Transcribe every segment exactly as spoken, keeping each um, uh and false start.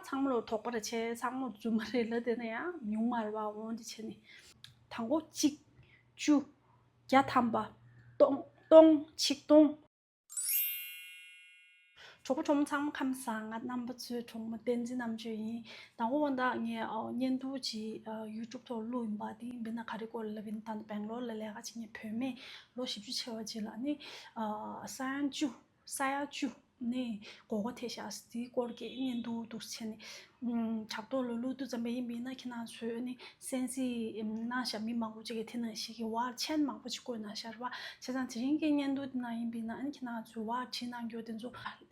ཚང་མ་ལོ་དོགས་པ་རེ་ཆེ། ཚང་མ་རྫུན་མ་རེད་ལབ་བསྡད་ན་ཡང་ཉུང་མ་རེད་པ། འོ་འདི་བྱས་ནས། དང་པོ་གཅིག་བཅུ། བརྒྱ་ཐམ་པ། སྟོང་། སྟོང་། ཆིག་སྟོང་། གྲོགས་པོ་གྲོགས་མོ་ཚང་མ་ཁམས་བཟང་། ང་རྣམ་པ་ཚོའི་གྲོགས་མོ་བསྟན་འཛིན་རྣམ་དཔྱོད་ཡིན། དང་པོ་བ་ད་ངས་ཨ་བརྙན་ཐུང་ཅིག་ཨ་ཡུ་ཊུབ་ཐོག་བླུགས་ཡིན་པ། དེ་ཡིན་པས་ན་ག་རེ་སྐོར་ལབ་ཡིན་ན། ད་ལྟ་སྦེང་ལོར་ལ་ལས་ཀ་བྱེད་མཁན་བུད་མེད་ལོ་བཞི་བཅུ་ཕྱེད་པ་ཅིག་ལ་ནི་ཨ་ས་ཡ་བཅུ། ས་ཡ་བཅུ་ནས་མགོ་སྐོར་ཐེབས་ཤག་དེའི་སྐོར་གྱི་བརྙན་ཐུང་འདུག་བྱས་ནས་ཨུམ་དྲ་ཐོག་ལ་བླུགས་དུས་ཙམ་པ་ཡིན་པས་ན། ཁྱེད་རང་ཚོས་ནི་གསན་གཟིགས་གནང་ཤག་མི་མང་པོ་ཅིག་གིས་དེ་ནང་བཞིན་གྱི་ཝར་ཆེན་མང་པོ་ཅིག་བཀོད་གནང་ཤག་རེད་པ། བྱས་ཙང་དེ་རིང་གི་བརྙན་ཐུང་དེ་ནང་ཡིན་པས་ན། ཨ་ནི་ཁྱེད་རང་ཚོས་ཝར་བྲིས་གནང་རྒྱུ་དེ་ཚོ་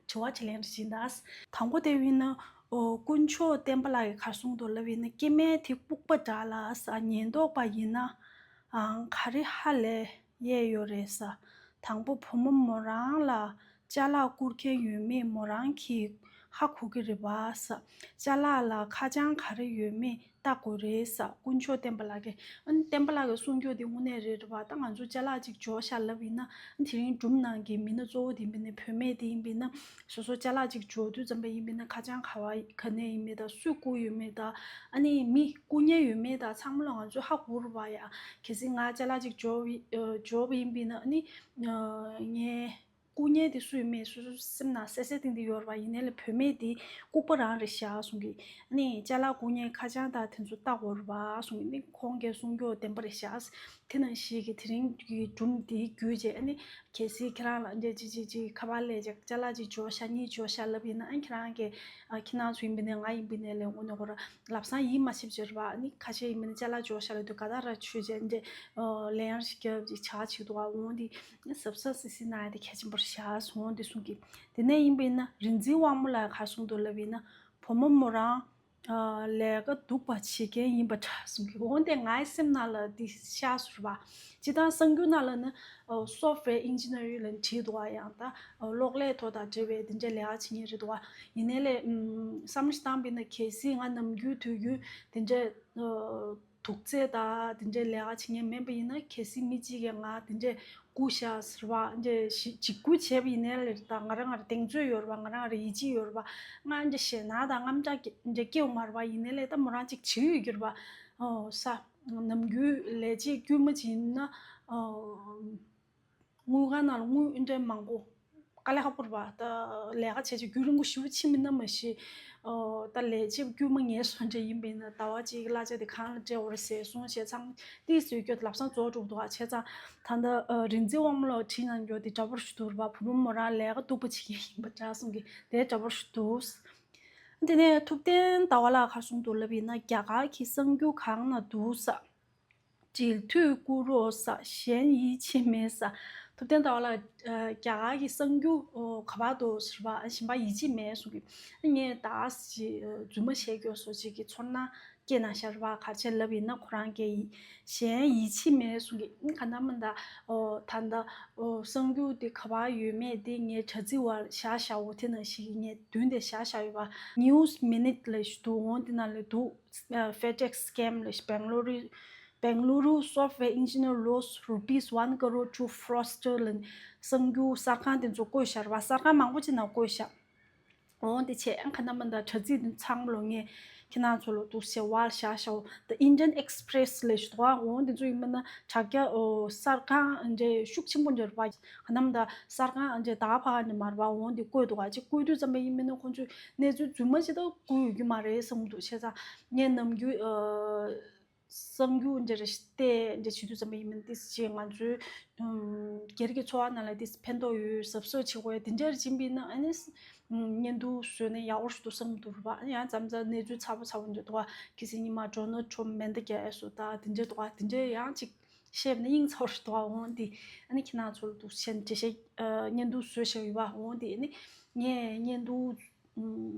དྲི་བ་དྲིས་ལན་རེ་བྱེད་ད། དང་པོ་དེ་ཡིན་ན། ཨོ་དཀོན་མཆོག་བསྟན་པ་ལགས་ཀྱིས་ག་རེ་གསུངས་འདུག་ལབ་ཡིན་ན། སྐྱེ་དམན་དེ་ལྐུགས་པ་འདྲ་ལ་ཟེར། ཉེན་རྟོག་པ་ཡིན་ན་ཨང་ག་རེ་ཧ་ལས་ཡས་ཡོད་རེད་ཟེར། དང་པོ་བུ་མོ་མོ་རང་ལ་ཅ་ལག་བསྐུར་མཁན་ཡོད་མེད་མོ་རང་གིས་ཧ་གོ་གི་རེད་པ་ཟེར། ཅ་ལག་ལ་ཁ་བྱང་ག་རེ་ཡོད་མེད་བལྟ་དགོས་རེད་ཟེར། དཀོན་མཆོག་བསྟན་པ་ལགས་ཀྱིས། ཨ་ནི་བསྟན་པ་ལགས་ཀྱིས་གསུང་རྒྱུ་དེ་དངོས་གནས་རེད་རེད་པ། ད་ང་ཚོ་ཅ་ལག་ཅིག་འབྱོར་ཤག་ལབ་ཡིན་ན། ཨ་ནི་དེ་རིང་སྒྲུང་ནང་གི་མི་སྣ་གཙོ་བོ་དེ་ཡིན་པས་ན། བུད་མེད་དེ་ཡིན་པས་ན། སོ་སོ་ཅ་ལག་ཅིག་འབྱོར་དུས་ཙམ་པ་ཡིན་པས་ན། ཁ་བྱང་ག་བ་ག་ནས་ཡིན་མེད་དང་། སུས་བསྐུར་ཡོད་མེད་དང་། ཨ་ནི་མི་བསྐུར་མཁན་ཡོད་མེད་དང་ཚང་མ་ལ་ང་ཚོས་ཧ་གོ་རེད་པ་ཡ། གལ་སྲིད་ང་ཅ་ལག་ཅིག་འབྱོར་བ་ཡི་ཨ་འབྱོར་བ་ཡིན་པས་ན། ཨ་ནི་ཨ་ངས་བསྐུར་མཁན་དེ་སུ་ཡིན་མེད་སོ་སོ་སེམས་ནང་གསལ་གསལ་ཏིང་ཏིང་ཡོད་རེད་པ། ཡིན་ནའི་ལས་བུད་མེད་དེ་ལྐུགས་པ་རང་རེད་ཤག་གསུང་གི། ཨ་ནི་ཅ་ལག་བསྐུར་མཁན་ཁ་བྱང་དང་དེ་ཚོ་བལྟ་དགོས་རེད་པ་གསུང་གི། ཨ་ནི་ཁོང་གིས་གསུང་རྒྱུ་བདེན་པ་རེད་ཤག་དེ་ནང་བཞིན་གྱི་དེ་རིང་གི་སྒྲུང་དེའི་བརྒྱུད་བྱས། ཨ་ནི་གལ་སྲིད་ཁྱེད་རང་ལ་འདྲ་ཅིག་ཅིག་ཅིག་ཁ་པར་ལས་ཅིག་ཅ་ལག་ཅིག་འབྱོར་ཤག་གཉིས་འབྱོར་ཤག་ལབ་ཡིན་ན། ཨ་ཁྱེད་རང་གིས་ཨ་ཁྱེད་རང་ཚོ་ཡིན་པས་ན། ང་ཡིན་པས་ན་ལས་དངོས་གནས་ཁོ་རང་ལམ་སང་ཡིད་མ་ཆེས་བྱེད་རེད་པ། ཨ་ནི་ཁ་ཤས་ཡིན་པས་ན་ཅ་ལག་འབྱོར་ཤག་ལབ་དུས་ག་ད་ར་ཆོས་བྱས་འདྲ་ཨ་ལན་ཡང་ཞིག་རྒྱབ་ཅིག་ཆགས་ཅིག་འདུག་ག་འོང་དེ་གཟབ་གཟབ་སིག་སིག་གནང་ཡ་དེ་གལ་ཆེན་པོ་རེད་ཤག་འོང་དེ་གསུང་གི། དེ་ནས་ཡིན་པས་ན་རིག་འཛིན་དབང་མོ་ལགས་ག་རེ་གསུངས་འདུག་ལབ་ཡིན་ན། བུ་མོ་མོ་རང་ཨ་ལས་ཀ་སྡུག་པ་བྱེད་མཁན་ཡིན་པ་འདྲ་གསུང་གི། འོན་ཏེ་ངའི་སེམས་ནང་ལ་འདི་ཤར་སོང་རེད་པ། སྤྱིར་བཏང་གསར་འགྱུར་ནང་ལ་ནི་ཨ་སོབ་ཝེར་ཨིན་ཇི་ནི་ཡར་ལབ་བྲིས་འདུག་ག་ཡང་ད་ཨ་གློག་ཀླད་ཐོག་དང་འབྲེལ་བའི་དེ་འདྲའི་ལས་ཀ་བྱེད་མཁན་རེད་འདུག་ག་ཡིན་ནའི་ལས་ཨམ་བསམ་བློ་ཞིག་བཏང་བས་ན། གལ་སྲིད་ང་ནམ་རྒྱུན་དུས་རྒྱུན་དེ་འདྲའི་ཨ་དུག་རྫས་དང་དེ་འདྲའི་ལས་ཀ་བྱེད་མཁན་མིན་པ་ཡིན་ན། གལ་སྲིད་མི་གཅིག་གིས་ང་དེ་འདྲའི་བསྐུར་ཤག་ཟེར་བ་འདྲ་ཞིག་འཇིགས་སྐུལ་བྱས་པ་ཡིན་ནའི་ལས། ད་ང་རང་ང་རང་གདེང་ཚོད་ཡོད་རེད་པ། ང་རང་ང་རང་ཡིད་ཆེས་ཡོད་རེད་པ། ང་འདྲ་ཞེད་སྣང་དང་དངངས་སྐྲག་འདྲ་སྐྱེ་ཡོང་མ་རེད་པ། ཡིན་ནའི་ལས་ད་མོ་རང་ཅིག་བྱེད་ཡོད་ཀྱི་རེད་པ། ཨོ་ས་ནམ་རྒྱུན་ལས་བྱེད་དཀྱུས་མ་ཅིག་ཡིན་ན་ཨོ་དངུལ་ཁང་ནང་ལ་དངུལ་འདྲ་མང་པོ་དཀའ་ལས་ཁག་པོ་རེད་པ། ད་ལས་ཀ་བྱས་བྱས་རྒྱུན་རིང་པོ་ཞེ་པོ་ཕྱིན་མིན་ན་མ་ཤེས། ཨོ་ད་ལས་བྱེད་དཀྱུས་མ་ངལ་གསོ་འདྲ་ཡིན་པས་ན། ཟླ་བ་གཅིག་གི་གླ་ཆ་དེ་གང་ལ་སྤྲད་དགོས་རེད་ཟེར་གསུངས་བྱས་ཚང་ཏིས་ཟོས་རྒྱུ་དེ་ལམ་སང་རྫོགས་འགྲོ་གི་འདུག་ག་བྱས་ཙང་ད་ལྟ་ཨ་རིག་འཛིན་དབང་མོ་ལགས་བྲིས་གནང་རྒྱུ་དེ་འདྲ་པོ་ཞིག་འདུག་རེད་པ། བུ་མོ་མོ་རང་ལས་ཀ་སྡུག་པོ་བྱེད་མཁན་ཡིན་པ་འདྲ་གསུང་གི། དེ་འདྲ་པོ་ཞིག་འདུག་དེ་ནས་ཐུབ་བསྟན་ཟླ་བ་ལགས་ག་རེ་གསུངས་འདུག་ལབ་ཡིན་ན། རྒྱ་གར་གྱི་གསར་འགྱུར་གང་ན་འདུག་ཟེར། འབྲེལ་མཐུད་བསྐུར་རོགས་ཟེར། གཞན་ཡིད་ཆེས་མེད་ཟེར། ཐུབ་བསྟན་ཟླ་བ་ལགས་ཨ་རྒྱ་གར་གྱི་གསར་འགྱུར་ཨོ་ག་པར་འདུག་ཟེར་བ། གཞན་པ་ཡིད་ཆེས་མེད་གསུང་གི། ངས་ད་ཅིག་ཨ་རྫུན་མ་བཤད་རྒྱུ་བཟོ་ཅིག་གི་ཚོར་སྣང་སྐྱེས་གནང་ཤག་རེད་པ། ག་རེ་བྱས་ལབ་ཡིན་ན། ཁོ་རང་གིས་གཞན་ཡིད་ཆེས་མེད་གསུང་གི། ག་ན་མ་ད་ཨོ་ད་ད་ཨོ་གསར་འགྱུར་དེ་ག་པར་ཡོད་མེད་དེ་ངས་དྲ་ཚིགས་བར་བཞག་བཞག་འོ། དེ་ནང་བཞིན་ངས་མདུན་དེ་བཞག་བཞག་ཡོད་པ། News Minute ལབ་ཞིག་འདུག་འོ་དེ་ནང་ལ་འདུག་ཨ་FedEx scam ལབ་ཞིག Bengaluru Bengaluru software engineer lost rupees one crore to fraudster ལབ་གསར་འགྱུར་གསར་ཁང་དེ་ཚོ་བཀོད་བཞག་རེད་པ། གསར་ཁང་མང་པོ་ཅིག་ནང་བཀོད་བཞག་འོ་དེ་བྱས་ཨ་ག་ན་མ་ད་དྲ་ཚིགས་དེ་ཚང་མ་ལོ་ངས་ཁྱེད་རང་ཚོ་ལ་འདུག་སེ་བར་བཞག་བཞག The Indian Express ལབ་ཞིག་འདུག་ཨ། འོ་དེ་ཚོ་ཡིན་པ་ན་དྲ་རྒྱ་ཨོ་གསར་ཁང་འདྲ་ཤུགས་ཆེན་པོ་འདྲ་རེད་པ། ག་ན་མ་ད་གསར་ཁང་འདྲ་ད་ག་ཕ་ག་ནས་མ་རེད་པ། འོ་དེ་བཀོད་འདུག་ག་ཅིག་བཀོད་དུས་ཙམ་པ་ཡིན་པ་ན་ཁོང་ཚོས་གནས་ཚུལ་རྫུན་མ་ཅིག་ད་བཀོད་ཡོད་ཀྱི་མ་རེད་བསམ་གྱི་འདུག་བྱས་ཙང་ངས་ནམ་རྒྱུན་ཨ་གསར་འགྱུར་འདྲ་རེ་བལྟས་འདྲ་བྱེད་དུས་ཙམ་པ་ཡིན་པ་ན། ཏིས་ཅིག་ང་ཚོའི་ཨམ་སྒེར་གྱི་འཚོ་བ་ནང་ལ་ཏིས་ཕན་ཐོགས་ཡོད། གཟབ་གཟབ་བྱེད་དགོས་ཡ་དེ་འདྲ་རེ་ཡིན་པ་ན། ཨ་ནི་ཨམ་བརྙན་ཐུང་བཟོས་ན་ཡག་པོ་ཞིག་འདུག་བསམ་གྱི་འདུག་རེད་པ། ཨ་ནི་ཡང་མཚམས་མཚམས་གནས་ཚུལ་ཚ་པོ་ཚ་པོ་འདྲ་འདུག་ག་གལ་སྲིད་ཉི་མ་Donald Trump མེ་མདའ་རྒྱག་ཡ་བཟོ་ད་དེ་འདྲ་འདུག་ག་དེ་འདྲ་ཡང་ཅིག་བཤད་པ་ན་སྙིང་ཚ་པོ་ཞིག་འདུག་ག་འོང་དེ་ཨ་ནི་ཁྱེད་རང་ཚོ་ལ་འདུག་སེ་འགྲེལ་བཤད་ཨ་བརྙན་ཐུང་བཟོས་བཞག་ཡོད་པ། འོང་དེ་ཨ་ནི་ངས་བརྙན་ཐུང་ཨམ་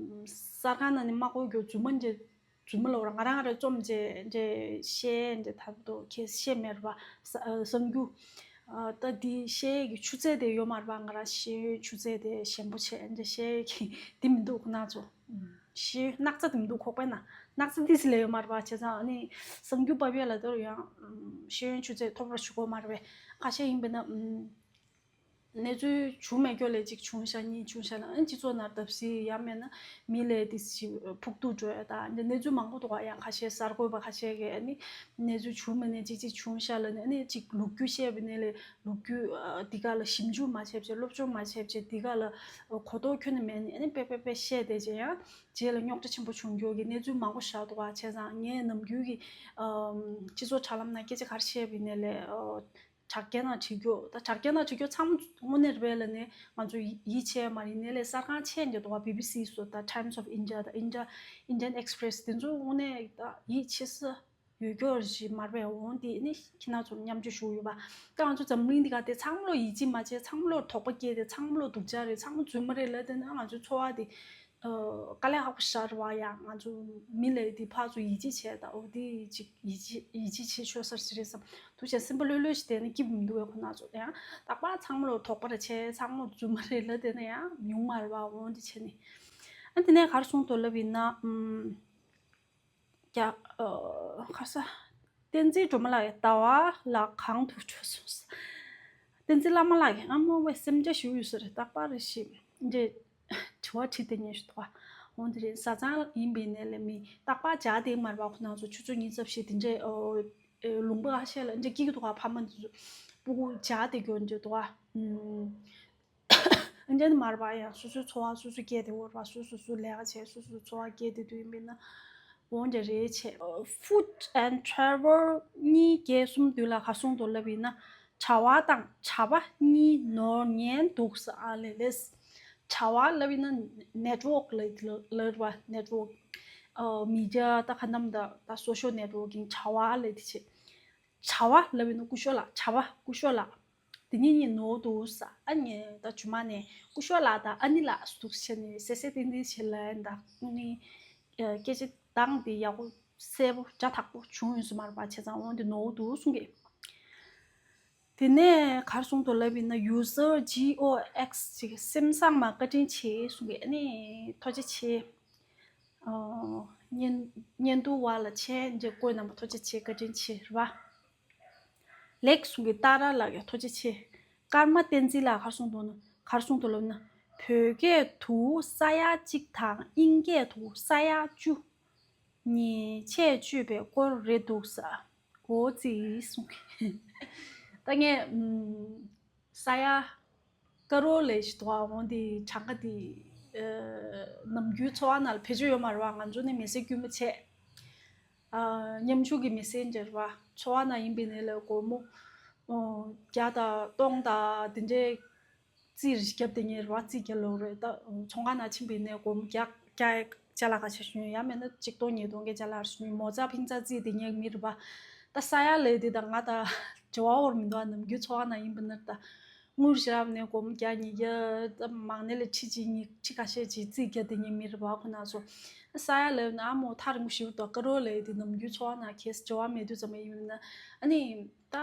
གསར་ཁང་ནང་ནས་མ་བཀོད་རྒྱུ་རྫུན་མ་འདྲ། རྫུན་མ་ལབ་ར། ང་རང་ང་རང་རྩོམ་བྱས་འདྲ་བཤད་འདྲ་ད་དུང་ཁྱེད་བཤད་མེད་རེད་པ། ས་ཨ་གསར་འགྱུར་ཨ་ད་འདི་བཤད་ཀྱི་ཆུ་ཚད་དེ་ཡོད་མ་རེད་པ། ང་རང་ཤེས་ཡོན་ཆུ་ཚད་དེ་ཞན་པོ་བྱས་འདྲ་བཤད་ཀྱི་འདི་མི་འདུག་ཁོ་ན་ཚོ། ཤེས་ཡོན་སྣག་ཚ་དེ་མི་འདུག་ཁོག་པའི་ནང་སྣག་ཚ་ཏིས་ལས་ཡོད་མ་རེད་པ། བྱས་ཙང་ཨ་ནི་གསར་འགྱུར་པ་ཕལ་ལ་དོར་ཡང་ཤེས་ཡོན་ཆུ་ཚད་མཐོ་པོ་ཞུ་དགོས་མ་རེད་པས། ཁ་ཤས་ཡིན་པས་ན། གནས་ཚུལ་བྱུང་མེད་སྐྱོ་ལས་གཅིག་བྱུང་ཤག་གཉིས་བྱུང་ཤག་ན་ཨ་ནི་སྤྱི་ཚོགས་ནང་བརྡབ་གསིག་ཡང་མེད་ན་མི་ལས་དེ་ཞིག་ཕུག་ཏུ་འགྲོ་ཡ་དང་འདི་གནས་ཚུལ་མང་པོ་འདུག་ག་ཡང་ཁ་ཤས་གསར་འགོད་པ་ཁ་ཤས་ཀྱིས་ཨ་ནི་གནས་ཚུལ་བྱུང་མེད་ནས་གཅིག་གཅིག་བྱུང་ཤག་ལ་ནི་ཨ་ནི་གཅིག་ལོ་རྒྱུས་བཤད་པ་ནས་ལས་ལོ་རྒྱུས་འདི་ག་ལ་ཞིབ་འཇུག་མ་བྱས་བྱས་སློབ་སྦྱོང་མ་བྱས་བྱས་འདི་ག་ལ་གོ་རྟོགས་ཁྱོན་ནས་མེད་ནས་ཨ་ནི་པེ་པེ་པེ་བཤད་བསྡད་བྱས་ཡང་རྗེས་ལ་རྙོག་དྲ་ཆེན་པོ་བྱུང་རྒྱུ་གི་གནས་ཚུལ་མང་པོ་བཞག་འདུག་ག་བྱས་ཙང་ངས་ནམ་རྒྱུན་གྱི་སྤྱི་ཚོགས་དྲ་ལམ་ནང་སྐད་ཆ་ག་རེ་བཤད་པ་ཡིན་ནས་ལས། དྲ་རྒྱ་ནང་བྲིས་རྒྱུ་ད་དྲ་རྒྱ་ནང་བྲིས་རྒྱུ་ཚང་མ་དངོས་གནས་རེད་པས་ལ་ནས་ང་ཚོ་ཡིད་ཡིད་ཆེས་མ་རེད་ནས་ལས་གསར་ཁང་ཆེ་འདི་འདུག་བ་བི་བི་སི་སོ་ད་Times of India ད་India Indian Express དེ་ཚོ་དངོས་གནས་ད་ཡིད་ཆེས་ས་ཡོད་རྒྱུ་རེད་ཞིག་མ་རེད་པས། འོང་དེ་ནི་ཁྱེད་རང་ཚོར་མཉམ་སྤྱོད་ཞུ་ཡོད་པ་ད་ང་ཚོ་འཛམ་གླིང་འདི་ག་དེ་ཚང་མ་ལོ་ཡིད་ཆེས་མ་བྱས་ཚང་མ་ལོ་དོགས་པ་སྐྱེས་ཏེ་ཚང་མ་ལོ་སྡུག་ཅག་རེད་ཚང་མ་རྫུན་མ་རེད་ལབ་དེ་ན་ང་ཚོའི་འཚོ་བ་དེ། དཀའ་ལས་ཁག་པོ་ཞིག་རེད་བ། ཡང་ང་ཚོ་མི་ལས་དེ་ཕར་ཚུར་ཡིད་ཆེས་བྱས་དང་འོ་དེ་ཅིག་ཡིད་ཆེས་ཡིད་ཆེས་བྱེད་ཆོག་ས་ཞིག་རེད་བསམ་འདུག་བྱས་སེམས་པ་ལྷོད་ལྷོད་ཞིག་བསྡད་ན་སྐྱིད་པོ་མི་འདུག་བས། ཁོ་ན་ཚོ་ཡང་རྟག་པར་ཚང་མ་ལ་དོགས་པ་རེ་བྱས་ཚང་མ་རྫུན་མ་རེད་ལབ་བསྡད་ན་ཡང་ཉུང་མ་རེད་བ། འོ་འདི་བྱས་ནས་ཨ་དེ་ནས་གར་སོང་དོ་ལབ་ཡིན་ན་ཨུམ། རྒྱ། ཁ་ས། བསྟན་འཛིན་སྒྲོལ་མ་ལགས་ཀྱི་ཟླ་བ་ལགས་གང་དུ་འགྲོ་སོང་ཟེར། བསྟན་འཛིན་བླ་མ་ལགས་ཀྱི་ཨ་མ་བས་སེམས་ཆ་ཞུ་ཡོད་ས་རེད་རྟག་པར་རེ་ཞིག་འདྲེ། དྲི་བ་དྲི་དེ་ཉན་ཞུ་དོ། འོང་དེ་རིང་བཟའ་ཚང་ཡིན་པའི་ནས་ལས་མི་རྟག་པར་འཇག་དེ་མར་བ་ཁོ་ན་ཚོ་ཆུ་ཚོད་གཉིས་ཙམ་ཞིག་དེ་འདྲས་ལུང་པ་ཁ་ཤས་ལ་འདྲེ་སྐྱིད་ཀྱི་དོ་ཕ་མ་འདི་ཚོ་སྤུ་གུ་འཇག་དེ་གྱོན་འདྲེ་དོ། འདྲ་ནི་མར་པ་ཡང་སོ་སོའི་འཚོ་བ་སོ་སོས་སྐྱེལ་ཏེ་འོར་བ་སོ་སོ་སོ་ལས་ཀ་བྱས་སོ་སོའི་འཚོ་བ་སྐྱེལ་ཏེ་དུས་ཡིན་པས་ན་འོང་འདྲ་རེད་བྱས། Food and travel གཉིས་བརྒྱད་གསུམ་དུས་ལ་ག་སོང་དུ་ལབ་ཡིན་ན་བྱ་བ་དང་བྱ་བ་གཉིས་ནོར་ཉན་འདུག་ས་ཨ་ལེ་ལེས། བྱ་བ་ལབ་ཡིན་ན་network ལ་ལར་བ་network media ད་ག་ནམ་ད་ད་social networking བྱ་བ་ལས་དེ་བྱས། བྱ་བ་ལབ་ཡིན་ན་སྐུ་ཞོ་ལགས་བྱ་བ་སྐུ་ཞོ་ལགས། དེ་གཉིས་གཉིས་ནོར་འདུག་ས་ཨ་ནི་ད་ཇུ་མ་ནས་སྐུ་ཞོ་ལགས་དང་ཨ་ནི་ལགས་སུ་འདུག་བྱས་ནས་སེ་སེ་ཏིང་ཏིང་བྱེད་ལ་ཡིན་ད་ཨ་ནི་སྐད་ཆ་གདངས་དེ་ཡག་པོ་གསལ་པོ་སྒྲ་དག་པོ་བྱུང་ཡོད་སུ་མ་རེད་པ་བྱས་ཙང་འོང་དེ་ནོར་འདུག་གསུང་གི། དེ་ནས་གར་སོང་དུ་ལབ་ཡིན་ན་user G O X ཅིག་སེམས་བཟང་མ་བཀའ་དྲིན་ཆེ་གསུང་གི་ཨ་ནི་ཐུགས་རྗེ་ཆེ། ཨོ། བརྙན་བརྙན་ཐུང་བ་ལ་མཆན་འདི་བཀོད་གནང་བ་ཐུགས་རྗེ་ཆེ་བཀའ་དྲིན་ཆེ་རེད་བ། ལེགས་གསུང་གི་ཏཱ་ར་ལགས་ཀྱང་ཐུགས་རྗེ་ཆེ། ཀརྨ་བསྟན་འཛིན་ལགས་གར་སོང་དུ་ན་གར་སོང་དུ་ལབ་ན། བོད་སྐད་དུ་ས་ཡ་གཅིག་དང་དབྱིན་སྐད་དུ་ས་ཡ་བཅུ། གཉིས་ཆད་གཅོད་པའི་སྐོར་རེད་འདུག་ས། གོ་ཙི་གསུང་གི། ད་ངས་ཨུམ། ས་ཡ། ཀ་རོ་ལས་ཞིག་དོ་འོང་དེ་གྲངས་ཀ་དེ། ནམ་རྒྱུན་འཚོ་བ་ནང་ལ་བེད་སྤྱོད་ཡོད་མ་རེད་བ། ང་ཚོ་ནི་མི་ཚེ་དཀྱུས་མ་བྱས། ཉམ་ཆུང་གི་མི་ཚེ་འདྲ་རེད་བ། འཚོ་བ་ནང་ཡིན་པའི་ནས་ལས་སྒོར་མོ། བརྒྱ་དང་སྟོང་དང་དེ་འདྲའི་རྩིས་རེ་ཞིག་བརྒྱབ་དེ་ཉེ་རེད་བ། རྩིས་རྒྱག་ལོ་རེད་ད། ཚོང་ཁང་ནང་ཕྱིན་པའི་ནས་སྒོར་མོ་བརྒྱ་བརྒྱ་ཅ་ལག་ཁ་ཤས་ཞུ་ཡ་མེད་ན་གཅིག་སྟོང་ཉིས་སྟོང་གི་ཅ་ལག་ཞུ་མོ་ཙ་ཕིང་ཙ་རྩིས་དེ་ཉེ་མི་རེད་བ། ད་ས་ཡ་ལས་དེ་དང་ང་ད་འབྲེལ་བ་འོར་མི་འདུག་ནམ་རྒྱུན་འཚོ་བ་ནང་ཡིན་པ་ནར་ད། དངུལ་ཞེ་རབ་ནས་སྒོར་མོ་བརྒྱ་ཉིས་བརྒྱ་ད་མང་ནས་ལས་ཁྲི་གཅིག་གཉིས་ཁྲི་ཁ་ཤས་ཅིག་རྩིས་རྒྱག་དེ་ཉིན་མི་རེད་བ་ཁོ་ན་ཚོ། ས་ཡ་ལབ་ན་ཨ་མོ་ཐག་རིང་པོ་ཞིག་ཏུ་ཀ་རོ་ལབ་དེ་ནམ་རྒྱུན་འཚོ་བ་ནང་ཁྱེད་འབྲེལ་བ་མེད་དུས་ཙམ་པ་ཡིན་ན་ཨ་ནི་ད་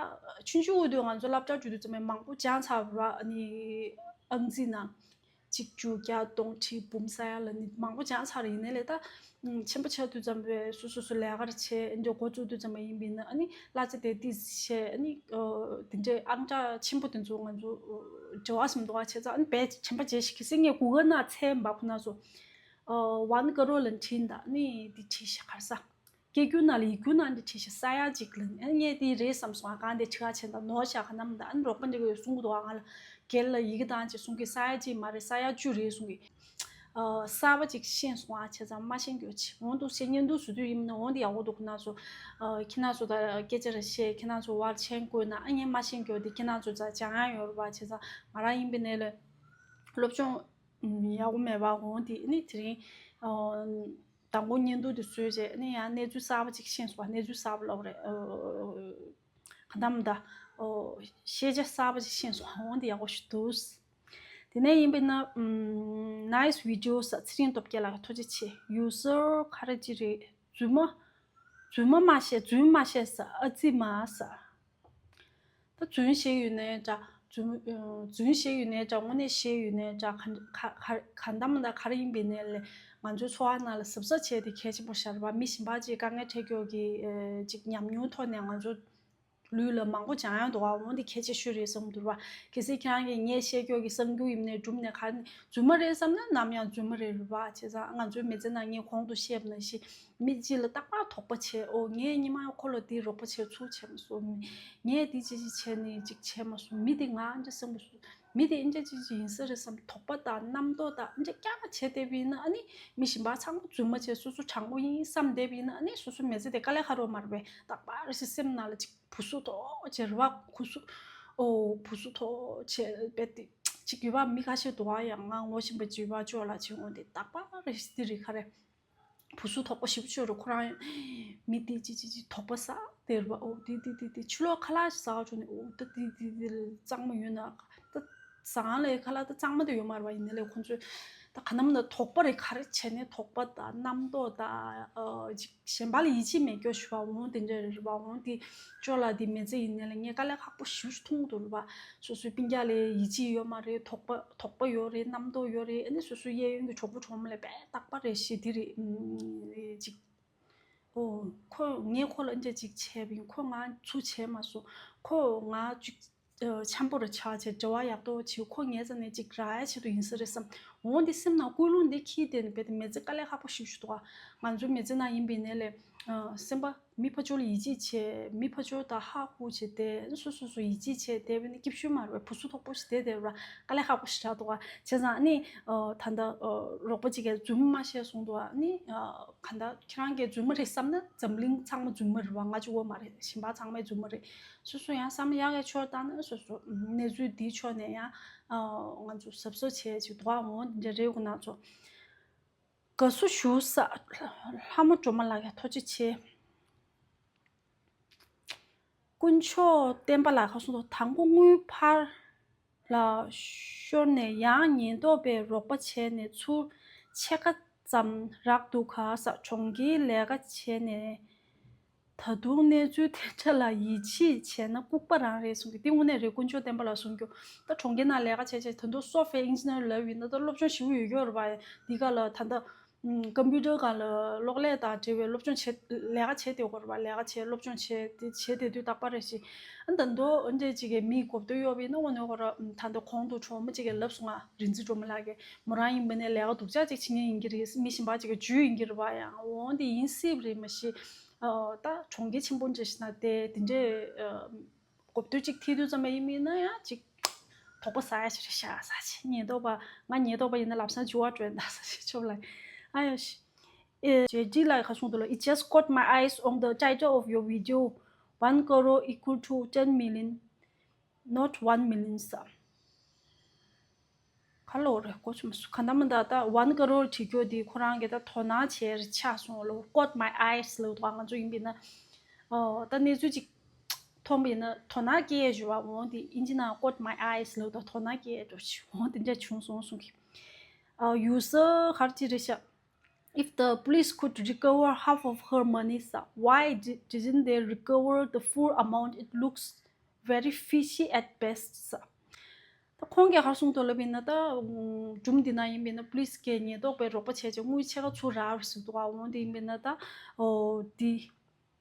ཆུང་ཆུང་འོས་དུས་ང་ཚོ་སློབ་གྲྭ་འགྲོ་དུས་ཙམ་པ་མང་པོ་སྦྱངས་ཚར་བ་ཨ་ནི་ཨང་རྩིས་ནང་གཅིག་བཅུ་བརྒྱ་སྟོང་ཁྲི་འབུམ་ས་ཡ་ལ་ནི་མང་པོ་སྦྱངས་ཚར་ཡིན་ནའི་ལས་ད། ཆེན་པོ་ཆགས་དུས་ཙམ་པས་སོ་སོ་སོ་ལས་ཀར་བྱས་འདི་འགོ་བཙུགས་དུས་ཙམ་པ་ཡིན་པས་ན་ཨ་ནི་གླ་ཆ་དེ་ཏིས་བྱས་ཨ་ནི་དེ་འདྲའི་ཨང་གྲངས་ཆེན་པོ་དེ་ཚོ་ང་ཚོ་འབྲེལ་བ་ཟིན་འདུག་བ་བྱས་ཙང་ཨ་ནི་བས་ཆེན་པོ་བྱས་ཤིག་གི་སེ་ངས་གུ་ག་ན་ཚད་འབའ་ཁོ་ན་ཚོ་ཝན་ཀ་རོ་ལ་འཕྲིན་དང་ཨ་ནི་དེ་བྲིས་ཤིག་གར་ས་སྐད་སྒྱུར་ན་ལ་ཡིག་སྒྱུར་ན་འདི་བྲིས་ཤིག་ས་ཡ་གཅིག་ལ་ཨ་ནི་ངས་དེ་རེད་བསམ་སོང་ཨ་གང་དེ་ཁྲི་ཁ་ཆེན་དང་ནོར་ཤག་ག་ནམ་དང་ཨ་ནི་རོགས་པ་འདི་གི་གསུང་གི་འདུག་ཨ་ང་ལ་སྒེར་ལ་ཡི་གེ་བཏང་ཅིག་གསུང་གི་ས་ཡ་གཅིག་མ་རེད་ས་ཡ་བཅུ་རེད་གསུང་གི། གསར་པ་ཅིག་ཤེས་སོང་ཨ་བྱས་ཙང་མ་ཤེས་རྒྱུ་ཅི་འོང་འདུག་ཤེས་ཉན་འདུག་ཟུ་དུས་ཡིན་ན་འོང་དེ་ཡག་པོ་འདུག་ཁོ་ན་ཚོ། ཁྱེད་རང་ཚོ་ད་སྐད་ཆ་རེ་བཤད་ཁྱེད་རང་ཚོ་བར་མཆན་བཀོད་ན་ཨ་ངས་མ་ཤེས་རྒྱུ་དེ་ཁྱེད་རང་ཚོ་ད་སྦྱང་ཡ་ཡོད་རེད་པ་བྱས་ཙང་ང་རང་ཡིན་པའི་ནས་ལས་སློབ་སྦྱོང་ཡག་པོ་མེད་པ་འོང་དེ་ནི་དེ་རིང་དང་པོ་བརྙན་ཐུང་དེ་བཟོས་རྗེས་ནི་ཡང་གནས་ཚུལ་གསར་པ་ཅིག་ཤེས་སོང་བ་གནས་ཚུལ་གསར་པ་ལབ་རེད། ག་དམ་ད། ཤེས་བྱ་གསར་པ་ཞིག་ཤེས་སོང་འོང་དེ་ཡག་པོ་ཞིག་འདུག་དེ་ནས་ཡིན་པས་ན། Nice videos ཚེ་རིང་སྟོབས་རྒྱལ་ལགས་ཐུགས་རྗེ་ཆེ། User ག་རེ་ཅི་རེད། རྫུན་མ། རྫུན་མ་མ་བཤད་རྫུན་མ་བཤད་ས་ཨ་ཙི་མ་ས། ད་རྫུན་བཤད་ཡོད་ནའི་འདྲ། རྫུན་རྫུན་བཤད་ཡོད་ནའི་འདྲ་དངོས་གནས་བཤད་ཡོད་ནའི་འདྲ་ག་ག་ག་ག་འདམ་ད་ག་རེ་ཡིན་པའི་ནས་ལས་ང་ཚོའི་འཚོ་བ་ནང་ལ་གཟབ་གཟབ་བྱས་ཏེ་གལ་ཆེན་པོ་ཤར་བ་མི་གཞན་པ་ཅིག་དཀའ་ངལ་འཕྲད་མཁན་གྱི་ཅིག་ཉམས་མྱོང་ཐོག་ནས་ང་ཚོ། ལུས་ལ་མང་པོ་སྦྱང་ཡག་འདུག་ག་འོ་འདི་གལ་ཆེ་ཤོས་རེད་བསམ་འདུག་ར། གལ་སྲིད་ཁྱེད་རང་གིས་ངས་བཤད་རྒྱུ་གི་གསར་འགྱུར་ཡིན་ནའི་སྒྲུབ་ནས་ག་རེ་རྫུན་མ་རེད་བསམ་ན་ནམ་ཡང་རྫུན་མ་རེད་རེད་བ། བྱས་ཙང་ང་ཚོའི་མི་ཚེ་ནང་ངས་གོང་དུ་བཤད་པ་ནང་བཞིན་མི་གཅིག་ལ་རྟག་པར་དོགས་པ་བྱས། ཨོ་ངས་སྔོན་མ་ཁོ་ལ་འདི་རོགས་པ་བྱས་ཚུར་བྱས་མ་སོང་། ངས་འདི་ཅི་ཅི་བྱས་ནས་ཅིག་བྱས་མ་སོང་། མི་དེ་ང་འདྲ་བསམ་པ་སོང་། མི་དེ་ཨིན་ཅི་ཅི་ཅི་ཡིན་ས་རེད་བསམ་དོགས་པ་དང་རྣམ་རྟོག་དང་ཨིན་ཅི་རྐྱང་བྱས་བསྡད་པ་ཡིན་ན། ཨ་ནི་མི་གཞན་པ་ཚང་མ་རྫུན་མ་བྱས་སོ་སོ་དྲང་པོ་ཡིན་བསམ་བསྡད་པ་ཡིན་ན། ཨ་ནི་སོ་སོའི་མི་ཚེ་དེ་དཀའ་ལས་ཁག་པོ་མ་རེད་པས། རྟག་པར་རེ་ཞིག་སེམས་ནང་ལ་ཅིག་བུ་སུ་དོག་བྱས་རེད་བ། ཁུ་སུ་ཨོ་བུ་སུ་དོག་བྱས་པས་དེ་ཅིག་ཡོད་པ། མི་ཁ་ཤས་འདུག་ག་ཡང་ང་ངོ་ཤེས་པ་ཅིག་ཡོད་པ་ཅོག་ལ་བྱེད་འོང་དེ་རྟག་པར་རེ་ཞིག་དེ་རེད་ག་རེ། བུ་སུ་དོག་པོ་ཞེ་པོ་ཅིག་རེད། ཁོ་རང་མི་དེ་ཅི་ཅི་ཅི་དོག་པོ་ཟ་དེ་རེད་པ། ཨོ་དེ་དེ་དེ་དེ་ཕྱི་ལོགས་ཁ་ལག་ཞིག་ཟ་བ་བྱུང་ནས། ཨོ་ད་དེ་དེ་དེ་གཙང་མ་ཡོད་ན་ད་ཟ་ཁང་ལ་ཁ་ལག་ད་གཙང་མ་དེ་ཡོད་མ་རེད་པ། ཡིན་ནའི་ལས་ཁོ་ཚོས་ད་ག་ནམ་ན་དོགས་པ་རེད། ག་རེ་བྱས་ནས་དོགས་པ་དང་རྣམ་རྟོག་དང་ཨ་ཅིག་གཞན་པ་ལ་ཡིད་ཆེས་མེད་སྐྱོ་ཞུ་བ་འོང་དེ་འདྲ་རེད་པ། འོང་དེ་ཅོག་ལ་དེ་མི་ཚེ་ཡིན་ནའི་ལས་ངས་དཀའ་ལས་ཁག་པོ་ཞེ་པོ་ཅིག་མཐོང་གི་འདུག་རེད་པ། སོ་སོའི་སྤུན་ཀྱག་ལ་ཡིད་ཆེས་ཡོད་མ་རེད། དོགས་པ་དོགས་པ་ཡོད་རེད། རྣམ་རྟོག་ཡོད་རེད། ཨ་ནི་སོ་སོའི་གཡས་གཡོན་གྱི་གྲོགས་པོ་གྲོགས་མོ་ལ་དཔེ་རྟག་པར་རེ་ཞིག་དེ་རེད། ཨུམ་ཅིག་ཨོ་ཁོ་ངས་ཁོ་ལ་འདྲ་ཅིག་བྱས་པ་ཡིན། ཁོ་ང་ཚུར་བྱས་མ་སོང་། ཁོ་ང་ཅིག་ཨ་འཆམ་པོ་ར་ཆགས་བྱས་འབྲེལ་བ་ཡག་ཏོག་བྱས། ཁོ་ངའི་རྩ་ནས་ཅིག་རག་ཡ་ཆེད་དུ་ཡིན་ས་རེད་བསམ། འོང་དེ་སེམས་ནང་ཀུན་སློང་འདི་འཁྱེར་བསྡད་ནས་རྦད་དེ་མི་ཚེ་དཀའ་ལས་ཁག་པོ་ཞེ་པོ་ཅིག་འདུག་ག་ང་ཚོའི་མི་ཚེ་ནང་ཡིན་པ་ཡིན་ནའི་ལས་ཨ་སེམས་པ་མི་ཕར་ཕྱོགས་ལ་ཡིད་ཆེས་བྱས། མི་ཕར་ཕྱོགས་དང་ཧ་ཧུ་བྱས་ཏེ་སོ་སོ་སོ་ཡིད་ཆེས་བྱས་བསྡད་པ་ཡིན་ན་སྐྱིད་ཤོས་མ་རེད་པས། བུ་སུ་དོག་པོ་ཞིག་བསྡད་བསྡད་པ་ར་དཀའ་ལས་ཁག་པོ་ཞིག་རག་འདུག་ག་བྱས་ཙང་ཨ་ནི་ཨ་ད་ལྟ་ཨ་རོགས་པ་ཅིག་གིས་རྫུན་མ་བཤད་གསུངས་འདུག་ཨ་ནི་ཨ་ག་ད་ཁྱེད་རང་གིས་རྫུན་མ་རེད་བསམ་ན་འཛམ་གླིང་ཚང་མ་རྫུན་མ་རེད་པ། ང་གཅིག་པོ་མ་རེད། གཞན་པ་ཚང་མ་རྫུན་མ་རེད། སོ་སོ་ཡང་བསམ་བློ་ཡག་གི་ཆོག་བཏང་ན་སོ་སོ་གནས་ཚུལ་འདིའི་ཕྱོགས་ནས་ཡང་ཨ་ང་ཚོ་གཟབ་གཟབ་བྱས་ཅིག་འདུག་ག་འོང་འདི་འདྲ་རེད་གོ་ན་ཚོ། དགའ་བསུ་ཞུ་ས། ལྷ་མོ་སྒྲོལ་མ་ལགས་ཀྱིས་ཐུགས་རྗེ་ཆེ། དཀོན་མཆོག་བསྟན་པ་ལགས་ཁ་གསུང་དོ། དང་པོ་དངུལ་ཕར་ལ་ཤོར་ནས་ཡང་ཉེན་རྟོག་པས་རོགས་པ་བྱས་ནས་ཚུར་ཕྱེད་ཀ་ཙམ་རག་འདུག་ག་ས། གྲོང་ཁྱེར་ལས་ཀ་བྱས་ནས། ད་དུང་གནས་ཚུལ་དེ་འདྲ་ལ་ཡིད་ཆེས་བྱས་ན་ལྐུགས་པ་རང་རེད་གསུང་གི། འདི་དངོས་གནས་རེད། དཀོན་མཆོག་བསྟན་པ་ལགས་གསུང་རྒྱུ། ད་གྲོང་ཁྱེར་ནང་ལས་ཀ་བྱས་བྱས་ད་དུང་སོབ་ཝེར་ཨིན་ཇི་ནི་ཡར་ལབ་ཡིན་ན་ད་སློབ་སྦྱོང་ཞེ་པོ་ཡོད་རྒྱུ་རེད་པ། འདི་ག་ལ་ད་ལྟ་ཀམ་པུ་ཊར་སྒང་ལ་གློག་ཀླད་དང་འབྲེལ་བའི་སློབ་སྦྱོང་བྱེད་ལས་ཀ་བྱེད་བསྡད་ཡོད་རེད་པ། ལས་ཀ་བྱེད་སློབ་སྦྱོང་བྱེད་དེ་བྱེད་བསྡད་དུས་རྟག་པར་རེ་ཞིག་ཨ་ད་དུང་འདྲ་ཅིག་གི་མིའི་གོ་བསྡུར་གཡོག་པའི་ནང་ངོ་ནས་ཁོ་ར་ད་ལྟ་གོང་དུ་གྲོགས་མོ་ཅིག་གིས་ལབ་སོང་ང་། རིག་འཛིན་སྒྲོལ་མ་ལགས་ཀྱིས་མོ་རང་ཡིན་པ་ནས་ལས་ཀ་སྡུག་ཅག་ཅིག་བྱེད་མཁན་ཡིན་གྱི་རེད། མི་གཞན་པ་ཅིག་གི་ཇུས་ཡིན་གྱི་རེད་པ། ཡང་འོང་དེ་ཡིན་སྲིད་པ་རེད། མ་གཞི་ཨ་ད་གྲོང་ཁྱེར་ཆེན་པོ་འདྲ་ཞིག་ན་དེ་དེ་འདྲའི་ཨ་གོ་བསྡུར་ཅིག་ཐེབས་དུས་ཙམ་པ་ཡིན་མིན་ན་ཡང་ཅིག་དོགས་པ་ཟ་ཡ་ཞིག་རེད་ཤག་ཟ་ཆེ། ཉེན་རྟོག་པ་ང་ཉེན་རྟོག་པ་ཡིན་ན་ལམ་སང་འགྱུར་བ་འགྲོ་ཡིན་ད་ཟ་ཆེ་ཆོབ་ལ། ཨ་ཡ་ཤི། ཨེ་ཇེ་ཇི་ལགས་ཁ་གསུང་དུ་ལ། It just caught my eyes on the title of your video, One crore equal to ten million, not one million ཟ། ག་ལོ་རེད་གོ་ཆུ་མ་སུ་ག་འདམ་མ་ད་ད་one crore བྲིས་རྒྱུ་དེ་ཁོ་རང་གི་ད་དོ་སྣང་བྱས་རེད་ཆགས་སོང་ལོ། Caught my eyes ལོ་ད་ང་ཚོ་ཡིན་པས་ན་ཨོ་ད་གནས་ཚུལ་ཅིག་མཐོང་པས་ན་དོ་སྣང་སྐྱེས་ཞུ་བ་འོང་དེ་ཨིན་ཇི་ནང་caught my eyes ལོ་ད་དོ་སྣང་སྐྱེས་འགྲོ་ཞུ་འོང་དེ་འདྲ་བྱུང་སོང་གསུང་གི། ཨ་ཡུ་སི་གར་ཅི་རེད་ཤག If the police could recover half of her money, sir, why di- didn't they recover the full amount? It looks very fishy at best, sir. ད་ཁོང་གིས་ཧར་སོང་དུ་ལབ་ཡིན་ན་ད་སྒྲུང་འདི་ན་ཡིན་པས་ན་པུ་ལི་སི་གིས་ཉེན་རྟོག་པའི་རོགས་པ་བྱས་བྱས་དངུལ་ཕྱེད་ཀ་ཚུར་རག་རེད་ཟེར་འདུག་ག་འོང་དེ་ཡིན་པས་ན་ད་འོ་འདི་